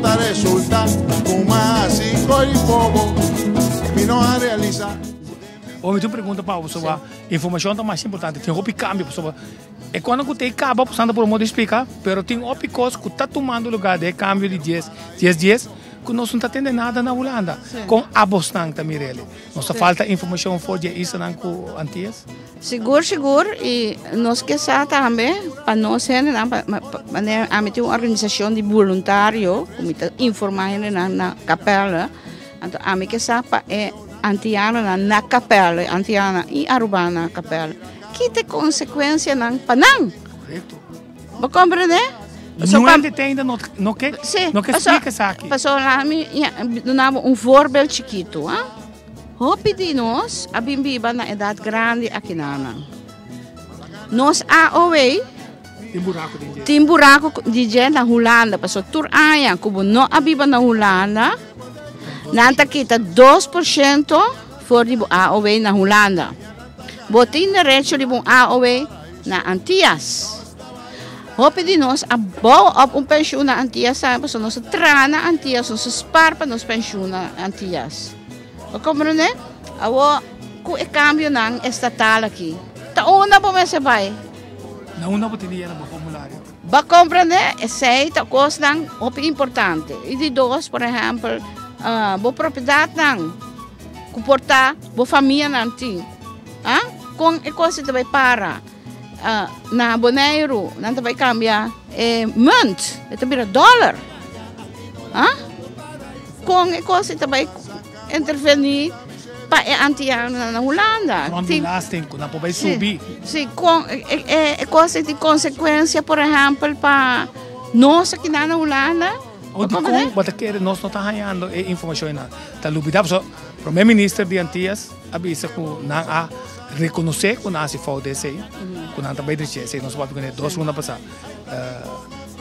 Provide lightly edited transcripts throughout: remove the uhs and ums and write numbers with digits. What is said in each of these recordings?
ta resultá ku m'a hasi koi bobo mi no a realisá. Bo mi tin un pregunta pa bo pasobra informashon ta mas importante. Tin hopi kambio pasobra e kosnan ku ta e kaba bo santa por modo splika pero tin hopi kos ku ta tumando lugar den e kambio di dies dies dies ku nos no ta tende nada na Hulanda. Kon abosnan ta mira eli? Nos ta falta informashon for di e islanan ku Antias? Sigur sigur y nos ke sa tambe pa nos hendenan pa manera ami tin un organisashon di boluntario ku mi ta informa hendenan na Capella anto ami ke sa pa e antianonan na Capella antianonan y arubanonan na Capella ki ta e konsekuensianan pa nan. Bo komprende? No hende te ainda no no ke no ke splika esaki. Pasobra ami duna bo un voorbeeld chikitu. Hopi di nos a bin biba na edat grandi akinanan. Nos AOW tin buraku di dje na Hulanda, pasobra tur aña ku bo no a biba na Hulanda, nan ta kita 2% for di bo AOW na Hulanda. Bo tin derecho riba un AOW na Antias. Hopi di nos a bou op un penshun na Antias tambe pasobra nos a traha na Antias, nos a spar pa nos penshun na Antias. Bo komprende? Awor ku e kambionan estatal aki, ta unda bo mester bai? Na unda bo tin di yena bo formulario? Bo komprende? Esei ta kosnan hopi importante. I di dos, por ehèmpel, bo propiedatnan ku por ta bo famianan tin. Kon e kos ei ta bai para? Na Boneiru nan ta bai kambia e munt, e ta bira dòler. Kon e kos ei ta bai intervení pa e antianonan na Hulanda? Grondbelasting ku nan por bai subi. Si, kon e kos ei tin konsekuensia por ehèmpel pa nos akinan na Hulanda? O dikon bo ta kere nos no ta hañando e informashon einan? Ta lubidá pasobra Prome Minister di Antias a bisa ku nan a rekonosé ku nan a hasi fout den esei, ku nan ta bai drecha esei. Nos a papia kuné dos luna pasá.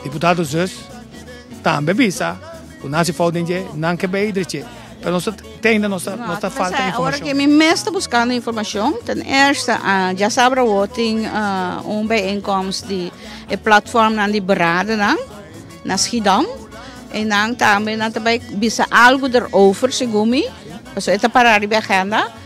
Diputado Zus tambe a bisa ku nan a hasi fout den dje, nan ke bai drecha. Pero nos ta te ainda nos ta nos ta falta informashon. Ora ku mi mes ta buskando informashon, ten eerste djasabra awor tin un bijeenkomst di e platformnan di beradennan na Schiedam. I nan tambe nan ta bai bisa algu derover segun mi, pasobra e ta pará riba e agenda.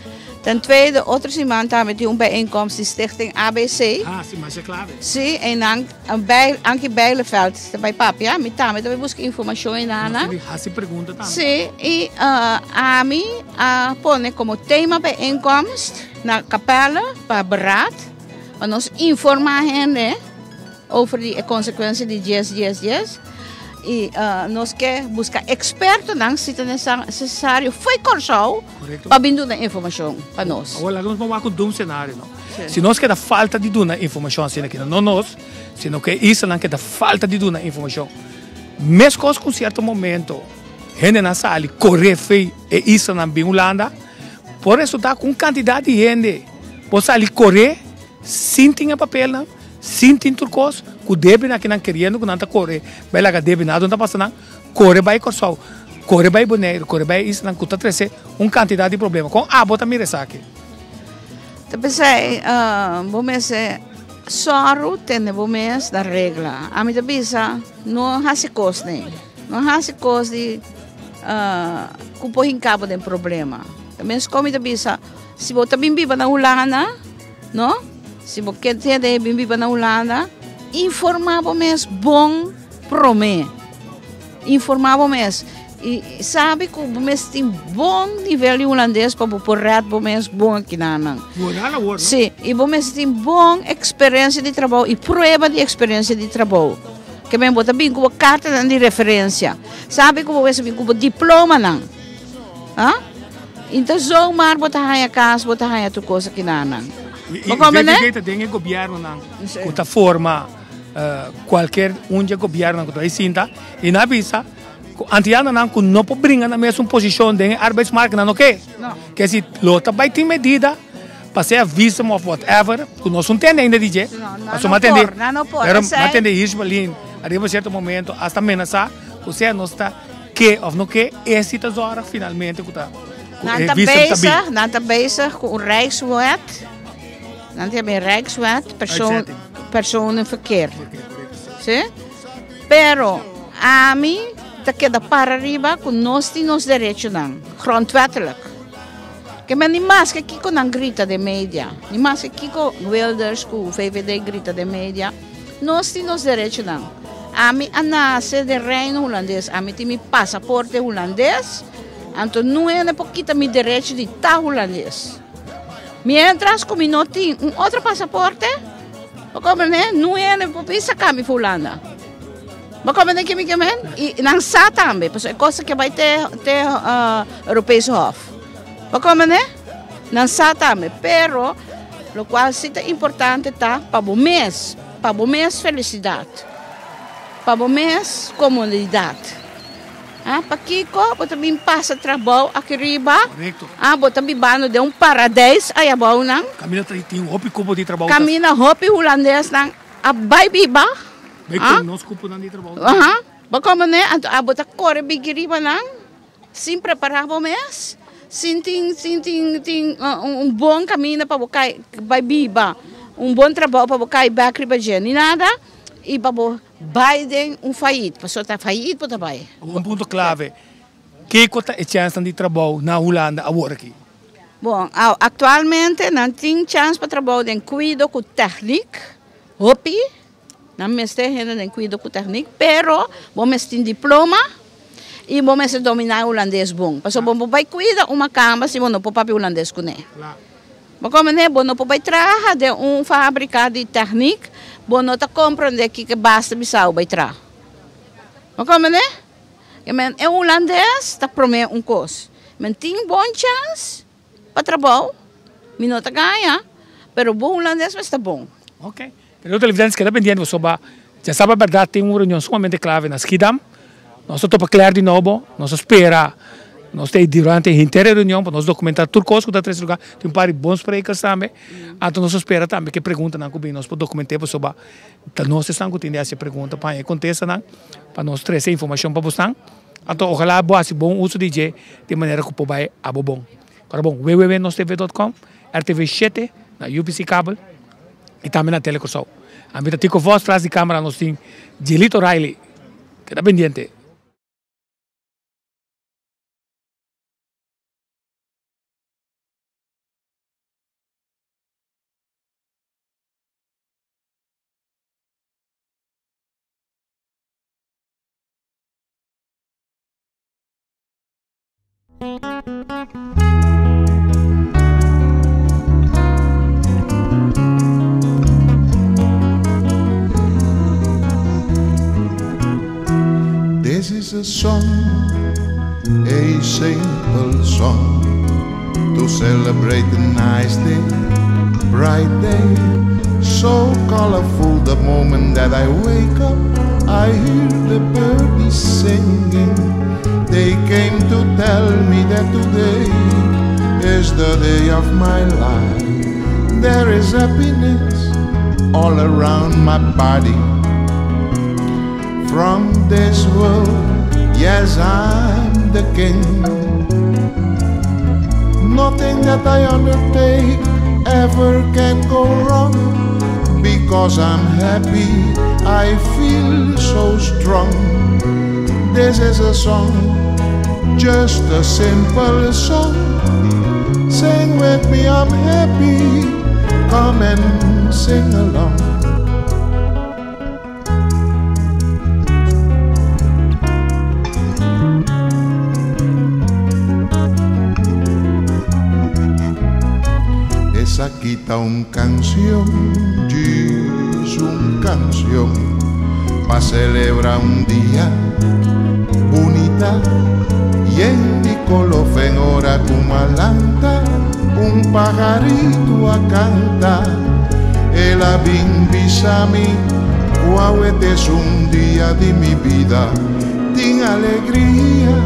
Ten tweede, otro siman tambe tin un bijeenkomst di Stichting ABC. Ah, si, masha clave. Si, i nan bij, Ankie Bijleveld ta bai papia, mi tambe ta bai buska informashon einan. Nos tin di hasi pregunta tambe. Si, i ami a pone komo tema bijeenkomst na Capelle pa beraad, pa nos informa hende. Over di e konsekuensia di dies dies dies i nos ke buska ekspertonan si ta nesesario fo'i Kòrsou pa bin duna informashon pa nos. Awor laga nos por wak un dun senario no. Si nos keda falta di duna informashon asina aki no nos sino ku e islanan keda falta di duna informashon meskos ku un sierto momento hendenan sali kore fo'i e islanan bin Hulanda por resulta ku un kantidat di hende por sali kore sin tin e papelnan, sin tin tur kos, ku debe na kinan keriendo ku nan ta kore bai laga debe nada no ta pasa nan, kore bai Kòrsou, kore bai Boneiru, kore bai e islanan ku ta trese un kantidat di problema. Kon abo ta mira esaki? Ta p'esei bo mester sòru tene bo mes na regla. Ami ta bisa no hasi kos nei, no hasi kos di ku por hinka bo den problema. Ta mes kon mi ta bisa si bo ta bin biba na Hulanda. No? Si bo ke tende bin biba na Hulanda, informa bo mes bon prome. Informa bo mes. I sabi ku bo mes tin bon nivel di hulandes pa bo por red bo mes bon akinanan. Moral awor, no? Si, i bo mes tin bon eksperensia di trabou i prueba di eksperensia di trabou. Ke men bo ta bin ku bo kartanan di referensia. Sabi ku bo mes ta bin ku bo diplomanan. Ha? I ta zomaar bo ta haña kas, bo ta haña tur kos akinanan. Bo komprende? I VVD ta den e gobièrnunan ku ta forma kualker un dje gobièrnunan ku ta bai sinta i nan a bisa ku antianonan ku no por bringa nan mes un posishon den e arbeidsmarkt nan no ke. Ke si lo ta bai tin medida pa sea visum of whatever ku nos no tende ainda di dje. Pasobra mi a tende, pero mi a tende Hirschberlin ariba sierto momento asta menasá ku sea nos ta Ke of no ke, esi ta zorg finalmente ku ta ku Nan e ta visum ta bin. bezig, nan ta bezig ku un rijkswet. Nan ta yama rijkswet persoon, Uitzetting. personenverkeer. Verkeer, korekto, Si? Pero ami. ta keda para riba ku nos tin nos derechonan, grondwettelijk. Ke men ni maske kiko nan grita den media, ni maske kiko Wilders ku VVD grita den media, nos tin nos derechonan. Ami a nase den Reino Hulandes, ami tin mi pasaporte hulandes, anto no hende por kita mi derecho di ta hulandes. Mientras ku mi no tin un otro pasaporte, bo komprende, no hende por bisa saka mi for Hulanda. Bo komprende ke mi ke men? I nan sa tambe, pasobra e kos ke bai te te Europees Hof. Bo komprende? Nan sa tambe, pero lokual si ta importante ta pa bo mes, pa bo mes felisidat, pa bo mes komodidat. Ah, pakiko bo ta bin pasa trabou aki riba? Korekto. Ah, bo ta bibando den un paradeis aya abou nan. Kaminda ta tin hopi kupo di trabou. Kaminda hopi hulandesnan a bai biba. Bai ku nos kuponan di trabou. Aha. Bo komprende? Anto abo ta kore bigi riba nan sin prepará bo mes, sin tin sin tin tin un bon kaminda pa bo kai bai biba, un bon trabou pa bo kai bèk riba dje, ni nada. I pa bo bai den un fayit, pasobra ta fayit bo ta bai. Un punto clave, Kiko ta e chènsnan di trabou na Hulanda awor aki? Bon, aktualmente nan tin chèns pa trabou den kuido ku tèknik, hopi, nan mester hende den kuido ku tèknik, pero bo mester tin diploma i bo mester dominá e hulandes bon, pasobra bo no por bai kuida un makamba si bo no por papia hulandes kuné. Bo komprendé? Bo no por bai traha den un fábrika di tèknik, bo no ta komprendé kiko basta bisa bo bai traha. Bo komprendé? E men e hulandes ta promé un kos. Men tin bon chèns pa trabou, mi no ta gaña, pero bo hulandes mester bon. Ok. Pero televidentes keda pendiente pasobra dja saba bèrdat tin un reunion sumamente klave na Schiedam. Nos ta topa Claire di nobo, nos ta spera nos ta ei durante henter e reunion pa nos documentá tur kos ku ta trese lugá. Tin un par di bon sprekers tambe. Anto nos ta spera tambe ku e preguntanan ku bin nos por dokument'é pasobra ta nos esnan ku tin di hasi e pregunta pa haña e kontestanan pa nos trese e informashon pa bosnan. Anto ojalá bo hasi bon uso di dje di manera ku por bai abo bon. Ora bon, www.nostv.com, RTV shete na UPC Kabel. y tambe na Tele Kòrsou. Ami ta Tico Vos, tras di camera nos tin Djelito Riley. Keda pendiente. This is a song, a simple song To celebrate a nice day, bright day So colorful the moment that I wake up I hear the birdies singing They came to tell me that today Is the day of my life There is happiness all around my body From this world, yes, I'm the king Nothing that I undertake ever can go wrong Because I'm happy, I feel so strong This is a song, just a simple song Sing with me, I'm happy, come and sing along Esaki ta un canción, djis un canción Pa celebra un dia bunita Yen di color fen ora cu malanta Un pajarito a canta El a bin bisa mi cu awe t'es un dia di mi bida Tin alegria.